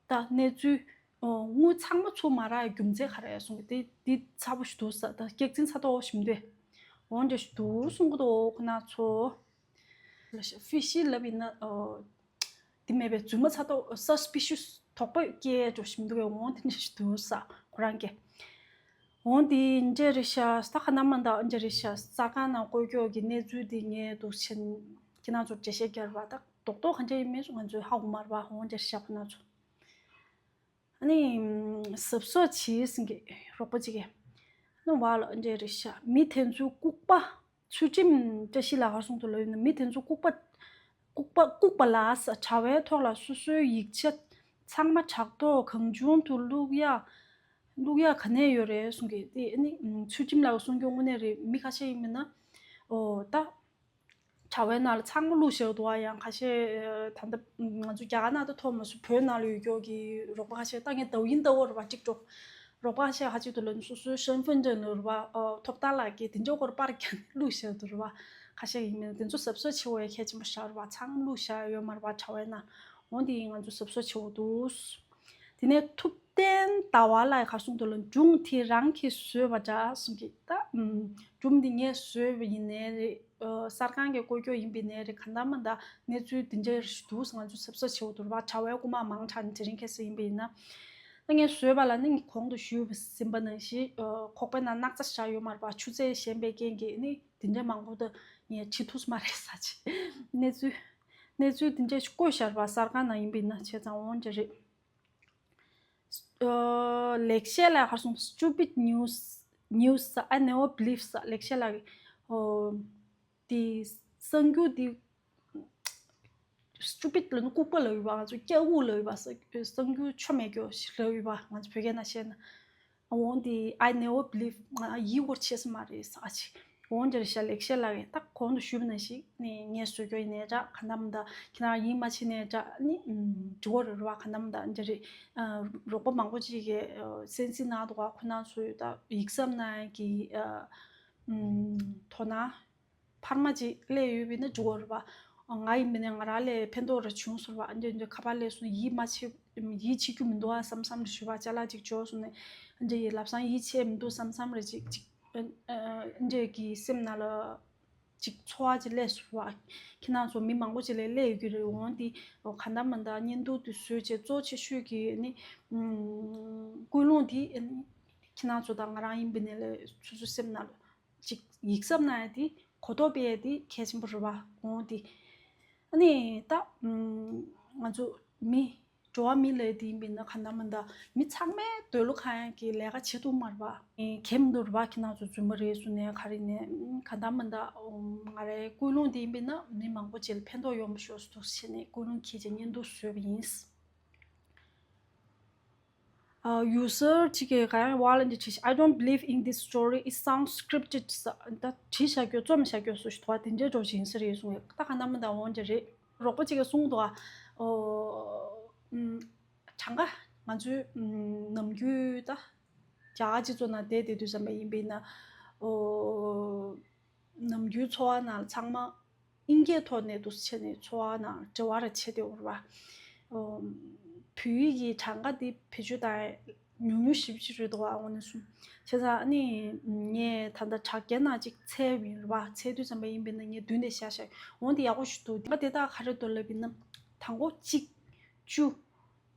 ད་གནས་ཚུལ་འོ་དངུལ་ཚང་མ་ཚུར་མ་རག་ཡ་རྒྱུ་མཚན་ག་རེ་གསུང་གི་དེ་འདི་ཚ་པོ་ཞིག་འདུག་ས། ད་སྐྱག་རྫུན་ཚ་ཏོག་ཞིག་མི་འདུག་འོང་འདྲ་ཞིག་འདུག་གསུང་གི་འདུག་ཁོ་ན་ཚོ། ཧྥི་ཤི་ལབ་ཡིན་ན་འདི་མེད་པའི་རྫུན་མ་ཚ་ཏོག་suspicious དོགས་པ་སྐྱེ་འགྲོ་བཞིན་འདུག་གས། འོང་དེ་འདྲ་ཞིག་འདུག་ས་ཁོ་རང་གིས། འོང་དེ་འདྲ་རེད་ཤག་ས་ཁ་ན་མ་འདའ་འདྲ་རེད་ཤག་ས་ཁང་ནང་བཀོད་ཀྱོག་གི་གནས་ཚུལ་དེ་ངས་འདུག་ཕྱིན་ཁྱེད་རང་ཚོར་འགྲེལ་བཤད་རྒྱག་པ་ད་རྡོག་རྡོག་ག་འདྲ་ཡིན་མིན་སོགས་ང་ཚོས་ཧ་གོ་མ་རེད་པ། འོང་འདྲ་ཤག་ཁོ་ན་ཚོ། ཨ་ནི་གཟབ་གཟབ་བྱེད་ཟིན་གི་རོགས་པ་གཅིག་གིས་ནི་བ་ལ་འདྲ་རེད་ཤག་མི་དེ་ཚོའི་ལྐུགས་པ། ཚུལ་ཁྲིམས་བཀྲ་ཤིས་ལགས་ཧར་སོང་དུ་ལ་ཡོད་ན་མི་དེ་ཚོ་ལྐུགས་པ་ལྐུགས་པ་ལྐུགས་པ་ལ་ས་དྲ་བའི་ཐོག་ལ་སོ་སོའི་ཡིག་ཆ་ཚང་མ་དྲག་ཐོག་གང་བྱུང་དུ་བླུག་ཡ་བླུག་ཡ་ག་ནས་ཡོད་རེད་གསུང་གི། དེ་ཨ་ནི་ཚུལ་ཁྲིམས་ལགས་གསུང་རྒྱུ་དངོས་གནས་རེད། མི་ཁ་ཤས་ཡིན་མིན་ན་ཨོ་ད། དྲ་བའི་ནང་ལ་ཚང་མ་བླུགས་བཞག་འདུག་ཨ། ཡང་ཁ་ཤས་ད་ལྟ་ང་ཚོ་རྒྱ་གར་ནང་ད་ཐོབ་མ་སོང་། བོད་ནང་ལ་ཡོད་ཀྱོག་གི་རོགས་པ་ཁ་ཤས་ད་ངས་ཏའོ་ཡིན་ལྟ་བུ་རེད་པ། ཊིག་ཊོག་རོགས་པ་ཁ་ཤས་ཧ་ཅིག་ཏུ་ལ་སོ་སོའི་身份证ལ་རེད་པ། ཨོ་ཐོབ་ཐང་ལག་ཁྱེར་དེ་འདྲ་སྐོར་པར་ཀྱང་བླུགས་བཞག་འདུག་རེད་པ། ཁ་ཤས་ཡིན་མིན་དེ་ཚོ་གཟབ་གཟབ་བྱེད་དགོས་ཡ་གལ་ཆེན་པོ་ཞིག་རེད་པ། ཚང་མ་བླུགས་བཞག་ཡོད་མ་རེད་པ་དྲ་བའི་ནང་། འོ་འདི་ང་ཚོ་གཟབ་གཟབ་བྱེད་དགོས་འདུག་དེ་ནས་ཐུབ་བསྟན་ཟླ་བ་ལགས་ག་གསུངས་འདུག་ལ། སྒྲུང་དེ་རང་གིས་བཟོས་པ་འདྲ་གསུངས་ཀྱི། ད་ཨམ། སྒྲུང་འདི་ངས་བཟོས་པ་ཡིན་ནའི་རེད། ཨ། གསར་ཁང་གིས་བཀོད་རྒྱུ་ཡིན་པ་ཡིན་ནའི་རེད། གང་ལྟར་མ་ལྟར་གནས་ཚུལ་འདི་འདྲ་འདུག་ང་ཚོ་གཟབ་གཟབ་བྱེད་དགོས་འདུག་རེད་པ། དྲ་བའི་རྐུ་མ་མང་དྲགས་ནས། དེ་རིང་ཁ་སང་ཡིན་པ་ཡིན་ན། ད་ངས་བཟོས་པ་ལ་ནི་གོང་དུ་ཞུས་པ་ཟིན་པ་ནང་བཞིན། ཨ། ཁོག་པའི་ནང་སྣག་ཚ་བཞག་ཡོད་མ་རེད་པ། ཆུ་ཚད་ཞན་པའི་རྐྱེན་གྱིས་ནི་འདི་འདྲ་མང་པོ་ད་ངས་བྲིས་ཐུབ་ས་མ་རེད་ཟེར་བྱས། གནས་ཚུལ་གནས་ཚུལ་འདི་འདྲ་ཞིག་བཀོད་བཞག་རེད་པ། གསར་ཁང་ནང་ཡིན་པ་ཡིན་ན། བྱས་ཙང་འོང་འདྲ་རེད། ཨ། ལེགས་བཤད་ལགས་ག་རེ་གསུངས། Stupid news, news, I never believe ཟེར། ལེགས་བཤད་ལགས་ཀྱིས། ཨོ། དེ་གསར་འགྱུར་དེ། Stupid ལབ་ན་ལྐུགས་པ་ལབ་ཡོད་པ། ང་ཚོ་སྐྱག་ལྐུགས་ལབ་ཡོད་པ། གསར་འགྱུར་ཆོ་མེད་སྐྱོ་ཞིག་ལབ་ཡོད་པ། ང་ཚོ་བོད་སྐད་ནང་བཤད་ན། འོང་དེ། I never believe. ང་ཡིད་ཁོ་ཆེས་ས་མ་རེད་ཟེར་བྱས། འོང་འདྲ་རེད་ཤག་ལེགས་བཤད་ལགས་ཀྱིས། ད་གོང་དུ་ཞུས་པ་ནང་བཞིན་ནི་ངས་བཟོས་རྒྱུ་ཡིན་ནའི་འདྲ། གང་ལྟར་མ་ལྟར་ཁྱེད་རང་ཡིད་མ་ཆེས་ནའི་འདྲ། ནི་འགྲིག་གི་རེད་པ། གང་ལྟར་མ་ལྟར་འདྲ་རེད། ཨ། རོགས་པ་མང་པོ་ཅིག་གིས། ཨ། གསན་གཟིགས་གནང་འདུག་ག་ཁོ་རང་ཚོས་ད་ཡིག་ཚང་ནང་གི། ཨ། ཨམ། དོ་སྣང་འཕར་མ་ཅིག་སླེབས་ཡོད་པ་ཡིན་ན་འགྲིག་གི་རེད་པ། ང་ཡིན་པ་ཡིན་ནའི་ང་རང་ལ་ཕན་ཐོགས་རེ་བྱུང་སོང་རེད་པ། འདི་འདྲ་ཁ་པར་སླེབས་སོང་། ཡིད་མ་ཆེས། ཡིད་ཆེས་རྒྱུ་མི་འདུག་ཨ་བསམ་བསམ་རེ་ཞུས་པ། ཅ་ལག་ཅིག་འབྱོར་སོང་ནས། འདི་ལབ་སང་ཡིད་ཆེས་མི་འདུག་བསམ་བསམ་རེ་ཅིག་ཅིག་ཨ། འདི་འདྲ་གི་སེམས་ནང་ལ་ཅིག་ཚོར་བ་ཅིག་སླེབས་སོང་རེད་པ། ཁྱེད་རང་ཚོ་མི་མང་པོ་ཅིག་ལ་སླེབས་ཡོད་ཀྱི་རེད། འོང་དེ། ཨོ། གང་ལྟར་མ་ལྟར་བརྙན་ཐུང་དེ་བཟོས་བྱས་གཙོ་ཆེ་ཤོས་ཀྱི་ནི། ཨམ། ཀུན་སློང་དེ་ཨ་ནི་ཁྱེད་རང་ཚོ་དང་ང་རང་ཡིན་པ་ཡིན་ནའི་ལས་སོ་སོའི་སེམས་ནང་ལ་ཅིག་ཡིད་གཟབ་གནང་ཡ་དེ་གོ་རྟོགས་སྤེལ་ཡ་དེ་གལ་ཆེན་པོ་རེད་པ། འོང་དེ། ཨ་ནི་ད། ཨམ། ང་ཚོ་མི། འགྲོ་བ་མི་ལབ་དེ་ཡིན་པ་ཡིན་ན། གང་ལྟར་མ་ལྟར་མི་ཚང་མས་འདོད་བློ་ཁེངས་ཡ་གི་ལས་ཀ་བྱེད་ཐུབ་མ་རེད་པ། ཨེ། གལ་མི་འདུག་རེད་པ། ཁྱེད་རང་ཚོ་རྫུན་མ་རེད་གསུངས་ནའི་ག་རེ་ནའི། ཨམ། གང་ལྟར་མ་ལྟར། ཨམ། ང་རའི་ཀུན་སློང་དེ་ཡིན་པ་ཡིན་ན་མི་མང་པོ་ཅིག་ལ་ཕན་ཐོགས་ཡོང་བ་ཤོག་ཟེར་འདུག་བྱས་ནས་ཀུན་སློང་འཁྱེར་བྱས་བརྙན་ཐུང་བཟོས་པ་ཡིན། ཨ། ཡུ་སར་གཅིག་གིས་ག་རེ་བ་ལ་འདི་བྲིས། I don't believe in this story, it sounds scripted. ད་བྲིས་བཞག་རྒྱུ། རྩོམ་བཞག་རྒྱུ་སུ་ཞིག་འདུག་པ། དེ་འདྲའི་འགྲོ་བཞིན་ཟེར་ཡོད་གསུངས། ད་གང་ལྟར་མ་ལྟར་འོང་འདྲ་རེད། རོགས་པ་གཅིག་གིས་གསུངས་འདུག་པ། ཨོ། ཨམ། གྲངས་ཀ་ང་ཚོའི། ཨམ། ནམ་རྒྱུན་ད་རྒྱ་གར་སྤྱི་ཚོགས་ནང་བསྡད་བསྡད་དུས་ཙམ་པ་ཡིན་པ་ཡིན་ན། ཨོ། ནམ་རྒྱུན་འཚོ་བ་ནང་ཚང་མ་ཨིན་སྐད་ཐོག་ནས་འདུག་སེ་བྱས་ནས་འཚོ་བ་ནང་འབྲེལ་བ་རེ་བྱེད་བསྡད་ཡོད་རེད་པ། ཨོ། བོད་ཡིག་གི་གྲངས་ཀ་འདི་བེད་སྤྱོད་བཏང་ཡ་ཉུང་ཉུང་ཞེ་པོ་ཅིག་རེད་འདུག་པ། དངོས་གནས་གསུངས། བྱས་ཙང་ཨ་ནི་ངས་ད་ལྟ་དྲ་རྒྱའི་ནང་ཅིག་འཚོལ་བ་ཡིན་རེད་པ། འཚོལ་དུས་ཙམ་པ་ཡིན་པ་ཡིན་ན་ངས་མདུན་དེ་བཞག་བཞག་འོང་དེ་ཡག་པོ་ཞིག་འདུག་དེ་དག་ག་རེ་འདུག་ལབ་པ་ཡིན་ན། དང་པོ་གཅིག་བཅུ།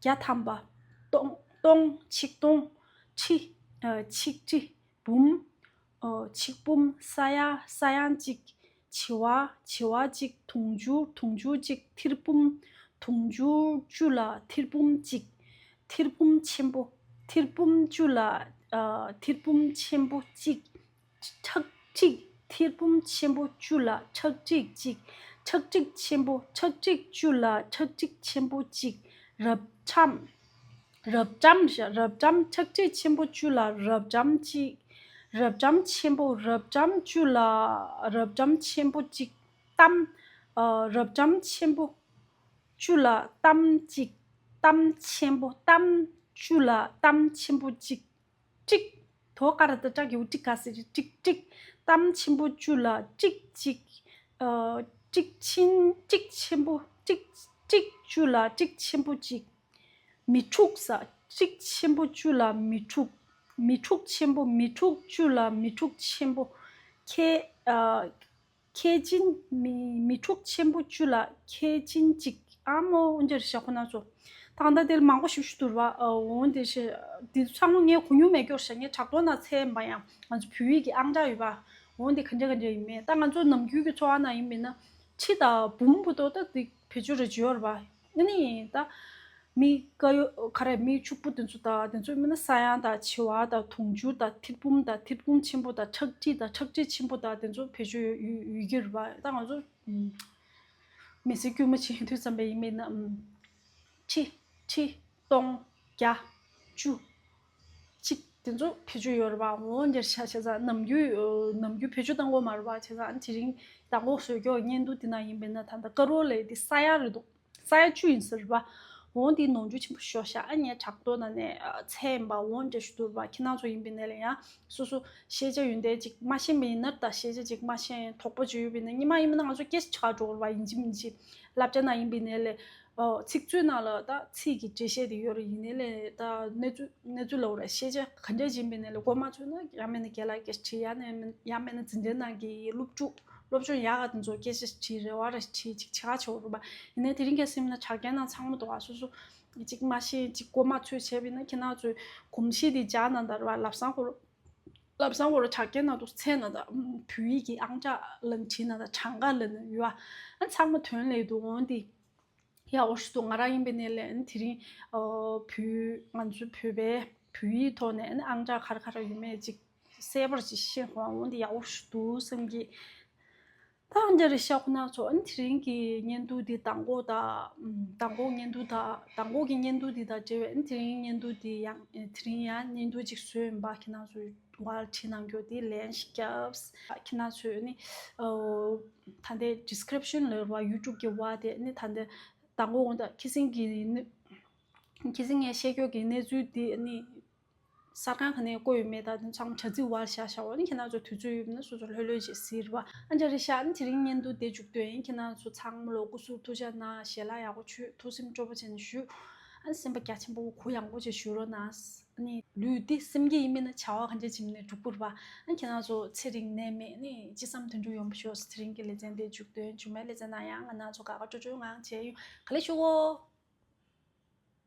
བརྒྱ་ཐམ་པ། སྟོང་། སྟོང་། ཆིག་སྟོང་། ཁྲི། ཨ། ཆིག་ཁྲི། འབུམ། ཨ། ཆིག་འབུམ། ས་ཡ། ས་ཡ་གཅིག་བྱེ་བ། བྱེ་བ་གཅིག་དུང་ཕྱུར། དུང་ཕྱུར་གཅིག་ཐེར་འབུམ། དུང་ཕྱུར་བཅུ་ལ་ཐེར་འབུམ་གཅིག་ཐེར་འབུམ་ཆེན་པོ། ཐེར་འབུམ་བཅུ་ལ། ཨ། ཐེར་འབུམ་ཆེན་པོ་གཅིག་ཁྲག་ཁྲིག་ཐེར་འབུམ་ཆེན་པོ་བཅུ་ལ་ཁྲག་ཁྲིག་གཅིག་ཁྲག་ཁྲིག་ཆེན་པོ། ཁྲག་ཁྲིག་བཅུ་ལ་ཁྲག་ཁྲིག་ཆེན་པོ་གཅིག་རབ་འབྱམས། རབ་འབྱམས་ཤ། རབ་འབྱམས། ཁྲག་ཁྲིག་ཆེན་པོ་བཅུ་ལ་རབ་འབྱམས་གཅིག་རབ་འབྱམས་ཆེན་པོ། རབ་འབྱམས་བཅུ་ལ་རབ་འབྱམས་ཆེན་པོ་གཅིག་གཏམ། ཨ། རབ་འབྱམས་ཆེན་པོ་བཅུ་ལ་གཏམ་གཅིག་གཏམ་ཆེན་པོ། གཏམ་བཅུ་ལ་གཏམ་ཆེན་པོ་གཅིག་ཀྲིག་དོ་ཀ་ར་བཏགས་ཀྲ་གི་གུ་ཀྲིག་ག་ཟེར་གྱི། ཀྲིག་ཀྲིག་གཏམ་ཆེན་པོ་བཅུ་ལ་ཀྲིག་གཅིག་ཨ། ཀྲིག་ཆེན། ཀྲིག་ཆེན་པོ། ཀྲིག་ཀྲིག་བཅུ་ལ་ཀྲིག་ཆེན་པོ་གཅིག་མི་འཁྲུགས་ས། ཀྲིག་ཆེན་པོ་བཅུ་ལ་མི་འཁྲུགས། མི་འཁྲུགས་ཆེན་པོ། མི་འཁྲུགས་བཅུ་ལ་མི་འཁྲུགས་ཆེན་པོ། ཁེ། ཨ། ཁེ་ཅིན། མི། མི་འཁྲུགས་ཆེན་པོ་བཅུ་ལ་ཁེ་ཅིན་གཅིག་ཨ་མོ། འོ་འདྲ་ཞིག་ཁོ་ན་ཚོ། ད་ལྟ་དེར་མང་པོ་ཞིག་ཞུ་ཐུབ་ར། འོ་འདི་ཞིག་འདི་ཚང་མ་ངས་གོ་མྱོང་མེད་སྐྱོར་ཞིག་ངས་དྲ་ཐོག་ན་འཚོལ་མ་ཡང་ང་ཚོ་བོད་ཡིག་གི་ཨང་གྲངས་ཡོད་པ། འོ་འདི་ག་འདྲ་ག་འདྲ་ཡིན་མིན། ད་ང་ཚོ་ནམ་རྒྱུན་གྱི་འཚོ་བ་ནང་ཡིན་མིན་ན་ཁྲི་དང་འབུམ་བུ་དོ་ད་འདི་བེད་སྤྱོད་རེ་བྱེད་ཡོད་ར་བ། ཨ་ནི་ད། མི་དཀར་ཡོལ་ག་རེ། མི་ཕྱུག་པོ་དེ་ཚོ་དང་དེ་ཚོ་མིན་ན་ས་ཡ་དང་བྱེ་བ་དང་དུང་ཕྱུར་དང་ཐེར་འབུམ་དང་ཐེར་འབུམ་ཆེན་པོ་དང་ཁྲག་ཁྲིག་དང་ཁྲག་ཁྲིག་ཆེན་པོ་དང་དེ་ཚོ་བེད་སྤྱོད་ཡོད་ཡོད་ཡོད་ཀྱི་རེད་པ། ད་ང་ཚོ་མི་སེར་དཀྱུས་མ་ཅིག་ཡིན་དུས་ཙམ་པ་ཡིན་མིན་ན་ཁྲི་ཁྲི་སྟོང་བརྒྱ་བཅུ་གཅིག་དེ་ཚོ་བེད་སྤྱོད་ཡོད་རེད་པ། འོ་འདིར་ཆ་བྱས་ཙང་ནམ་རྒྱུན་ནམ་རྒྱུན་བེད་སྤྱོད་བཏང་གི་ཡོད་མ་རེད་པ། བྱས་ཙང་དེ་རིང་དང་པོ་བཟོས་ཀྱོག་བརྙན་ཐུང་དེ་ནང་ཡིན་པས་ན་ད་ལྟ་ཀ་རོ་ལས་དེ་ས་ཡ་རེད་འདུག་ས་ཡ་བཅུ་ཡིན་ཟེར་བ། འོང་དེ་ནོར་འཁྲུལ་ཆེན་པོ་ཤོར་ཤག་ཨ་ནི་དྲ་ཐོག་ནང་ནས་ཨ། འཚོལ་ཡིན་པ་འོང་འདྲ་ཞུ་ཐུབ་པ། ཁྱེད་རང་ཚོ་ཡིན་པའི་ནས་ལ་ཡང་སོ་སོ་ཤེས་བྱ་ཡོན་ཏན་ཅིག་མ་ཤེས་པ་ཡིན་ན་ད་ཤེས་བྱ་ཅིག་མ་ཤེས་དོགས་པ་ཅིག་ཡོད་པའི་ནས་ཉི་མ་ཡིན་པ་ན་ང་ཚོ་སྐད་ཆ་ཆགས་འགྲོ་བ་ཡིན་གཅིག་མིན་གཅིག་བསླབ་བྱ་ནང་ཡིན་པའི་ནས་ལས་ ཨོ། ཚིག་མཛོད་ནང་ལ་ད་ཚིག་གི་འགྲེལ་བཤད་དེ་ཡོད་རེད། ཡིན་ནའི་ལས་ད་གནས་ཚུལ་གནས་ཚུལ་ལབ་དགོས་རེད། ཤེས་བྱ་ག་འདྲས་ཡིན་པ་ཡིན་ནའི་ལས་གོ་མ་ཆོད་ན་ཡང་མིན་ན་རྒན་ལགས་སྐད་ཆ་དྲིས། ཡང་ན་ཡང་མིན་ན་འཛིན་གྲྭའི་ནང་གི་སློབ་ཕྲུག་སློབ་སྦྱོང་ཡག་ག་དེ་ཚོ་སྐད་ཆ་དྲིས། རེ་བ་རེ་དྲིས། ཅིག་བྱེད་ག་ཆོག་རེད་པ། ཡིན་ནའི་དེ་རིང་ཁ་སང་ན་དྲ་རྒྱ་ནང་ཚང་མ་འདུག་ཨ། སོ་སོ་ཅིག་མ་ཤེས་ཅིག་གོ་མ་ཆོད་བྱས་པ་ཡིན་ན་ཁྱེད་རང་ཚོའི་གོམས་གཤིས་དེ་སྦྱར་ན་ད་རེད་པ། ལབ་གསང་སྐོར་ལབ་གསང་སྐོར་དྲ་རྒྱ་ནང་དུ་འཚོལ་ན་ད་བོད་ཡིག་གི་ཨང་གྲངས་ལབ་བྲིས་ན་ད་གྲངས་ཀ་ལབ་ན་ཡོད་ཨ། ཨ་ཚང་མ་དོན་ལས་འདུག་འོན་ཏེ་ཡག་པོ་ཞིག་འདུག་ང་རང་ཡིན་པ་ཡིན་ནའི་ལས་ཨ་ནི་དེ་རིང་ཨ་བོད་ང་ཚོའི་བོད་པའི་བོད་ཡིག་ཐོག་ནས་ཨ་ནི་ཨང་གྲངས་ག་རེ་ག་རེ་ཡོད་མེད་ཅིག་གསལ་པོར་ཅིག་ཤེས་ཧོང་། འོན་ཏེ་ཡག་པོ་ཞིག་འདུག་བསམ་གྱི། ད་ཨ་ནི་འདྲ་རེད་ཤག་ཁོ་ན་ཚོ། ཨ་ནི་དེ་རིང་གི་བརྙན་ཐུང་འདི་མདང་དགོང་དང་མདང་དགོང་བརྙན་ཐུང་དང་མདང་དགོང་གི་བརྙན་ཐུང་འདི་དང་འབྲེལ་བའི་ཨ་ནི་དེ་རིང་བརྙན་ཐུང་འདི་ཡང་དེ་རིང་ཡང་བརྙན་ཐུང་ཅིག་བཟོས་ཡིན་པ། ཁྱེད་རང་ཚོའི་བར་བྲིས་གནང་རྒྱུ་དེ་ལན་ཞིག་བརྒྱབ། ཁྱེད་རང་ཚོས་ནི་ཨོ་ད་ལྟའི་ཌི་སི་ཀི་རིབ་ཤན་ལབ་རེད་པ། ཡུ་ཊུབ་གི་བར་དེ་ནི་ད་ལྟའི་མདང་དགོང་དང་ཁ་སང་གི་ནི་ཁ་སང་ངས་བཤད་རྒྱུ་གི་གནས་ཚུལ་དེ་ནི་གསར་ཁང་ག་ནས་བཀོད་ཡོད་མེད་དང་དེ་ཚང་མ་དྲ་ཚིགས་བར་བཞག་བཞག་འོ་ནི་ཁྱེད་རང་ཚོ་དུས་ཚོད་ཡོད་ན་སོ་སོ་ལྷོད་ལྷོད་བྱས་གཟིགས་རོགས། ཨ་འདྲ་རེད་ཤག་ཨ་ནི་དེ་རིང་བརྙན་ཐུང་དེ་མཇུག་བསྡུ་ཡིན། ཁྱེད་རང་ཚོ་ཚང་མ་ལ་སྐུ་གཟུགས་ཐུགས་ཅག་གནང་། ཞལ་ལག་ཡག་པོ་མཆོད། ཐུགས་སེམས་སྤྲོ་པོ་བྱས་ནས་བཞུགས། ཨ་ནི་སེམས་པ་རྒྱ་ཆེན་པོ་གུ་ཡངས་པོ་བྱས་བཞུགས་རོགས་གནང་། ཨ་ནི་ལུས་འདི་སེམས་ཀྱི་ཡིན་མིན་ན་བྱ་བ་གང་ཅི་བྱེད་ནས་འགྲུབ་དགོས་རེད་པ། ཨ་ནི་ཁྱེད་རང་ཚོ་ཚེ་རིང་ནད་མེད་ཨ་ནི་ཅི་བསམ་དོན་འགྲུབ་ཡོང་བ་ཤོག་དེ་རིང་གི་ལེ་ཚན་དེ་མཇུག་བསྡུ་ཡིན། མཇུག་མའི་ལེ་ཚན་ནང་ཡང་ང་རང་ཚོ་དགའ་དགའ་སྤྲོ་སྤྲོའི་ངང་མཇལ་ཡོང་། ག་ལེ་ཞུ་གོ།